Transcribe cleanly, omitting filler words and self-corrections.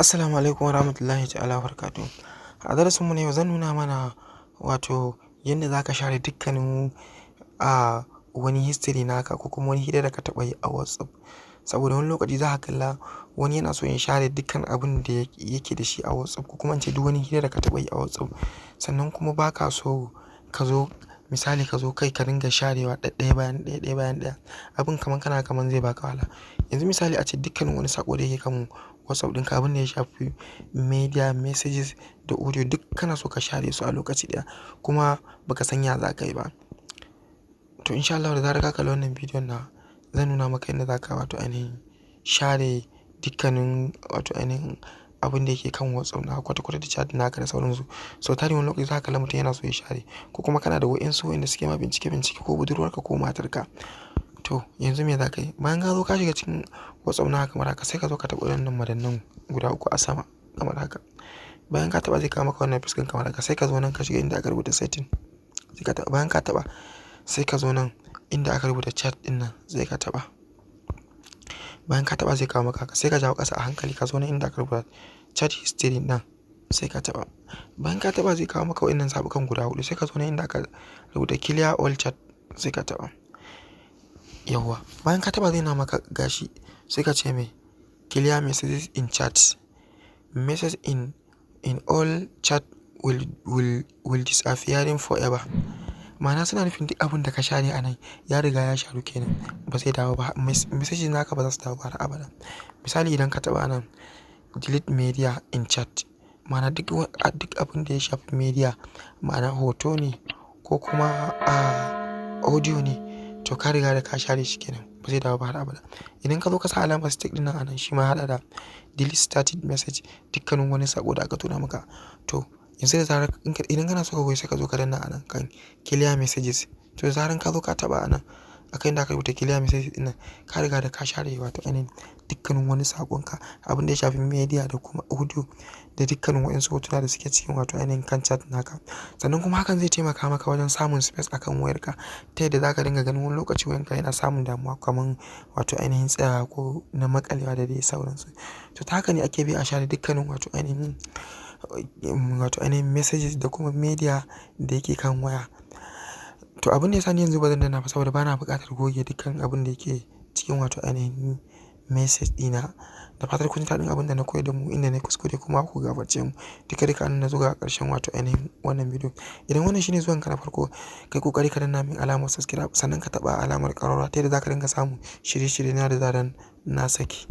Assalamu alaikum warahmatullahi ta'ala wabarakatuh. A darasinmu na yau zan nuna mana wato yadda za ka share dukkanin wani history naka ko kuma wani hira da ka taɓa yi a WhatsApp. Saboda wani lokaci za ka kalla wani yana so ya share dukkan abun da yake da shi a WhatsApp, ko kuma in ce duk wani hira da ka taɓa yi a WhatsApp. Sannan kuma ba ka so ka zo, misali, ka zo kai ka dinga sharewa ɗaya bayan ɗaya, ɗaya bayan ɗaya. Abin kaman kana kaman zai baka wahala. Yanzu misali, ace dukkanin wani saƙo da yake kan WhatsApp ɗinka, abin da ya shafi media, messages da audio, duk kana so ka share su a lokaci ɗaya kuma ba ka san ya za ka yi ba. To, in sha Allah, da zarar ka kalli wannan bidiyon nawa, zan nuna maka yadda za ka wato ainihin share dukkanin wato ainihin abin da yake kan WhatsApp naka kwata-kwata da chat naka da sauransu. Sau tari wani lokaci za ka kalla mutum yana so ya share, ko kuma kana da waƴansu wayanda suke ma bincike-bincike, ko budurwarka ko matarka. To, yanzu me za ka yi? Bayan ka zo ka shiga cikin WhatsApp naka kamar haka, sai ka zo ka taɓa wannan madannan guda uku a sama kamar haka. Bayan ka taɓa, zai kawo maka wannan fuskan kamar haka. Sai ka zo nan ka shiga inda aka rubuta setting, sai ka taɓa. Bayan ka taɓa, sai ka zo nan inda aka rubuta chat ɗin nan, sai ka taɓa. Bayan ka taɓa, zai kawo maka haka. Sai ka jawo ƙasa a hankali, ka zo nan inda aka rubuta chat history nan, sai ka taɓa. Bayan ka taɓa, zai kawo maka waƴannan zaɓukan guda huɗu. Sai ka zo nan inda aka rubuta clear all chat, sai ka taɓa. Yauwa. Bayan ka taɓa, zai nuna maka gashi, sai ka ce mai clear messages in chat. Message in all chat will disappearing forever. Ma'ana, suna nufin duk abun da ka share a nan ya riga ya sharu kenan, ba zai dawo ba. Messages naka ba za su dawo ba har abada. Misali, idan ka taɓa nan delete media in chat, ma'ana duk abun da ya shafi media, ma'ana hoto ne ko kuma audio ne, to ka riga da ka share shi kenan, ba zai dawo ba har abada. Idan ka zo ka sa alamar tick ɗin nan a nan, shi ma ya haɗa da delete started message, dukkanin wani saƙo da aka tura maka. To, yanzu da zarar idan kana so ka goge, sai ka zo ka danna a nan kan clear messages. To, da zarar ka zo ka taɓa a nan akan inda aka rubuta clear messages ɗin nan, ka riga da ka share wato ainihin dukkanin wani saƙonka, abin da ya shafi media da kuma audio da dukkanin waƴansu hotuna da suke cikin wato ainihin kan chat naka. Sannan kuma hakan zai taimaka maka wajen samun space akan wayarka, ta yadda za ka dinga ganin wani lokaci wayarka yana samun damuwa kamar wato ainihin tsayawa ko na maƙalewa da dai sauransu. To, ta haka ne ake bi a share dukkanin wato ainihin messages da kuma media da yake kan waya. To, abin da ya sa ni yanzu ba zan danna ba, saboda bana buƙatar goge dukkan abin da yake cikin wato ainihin message ɗina. Da fatar kun ji daɗin abin da na koyar da mu, inda na yi kuskure kuma ku gafarce mu. Duka duka anan na zo ga ƙarshen wato ainihin wannan bidiyo. Idan wannan shine zuwan ka na farko, ka yi ƙoƙari ka danna min alamar subscribe, sannan ka taɓa alamar ƙararrawa, ta yadda za ka dinga samun shirye-shirye na da zaran na saki.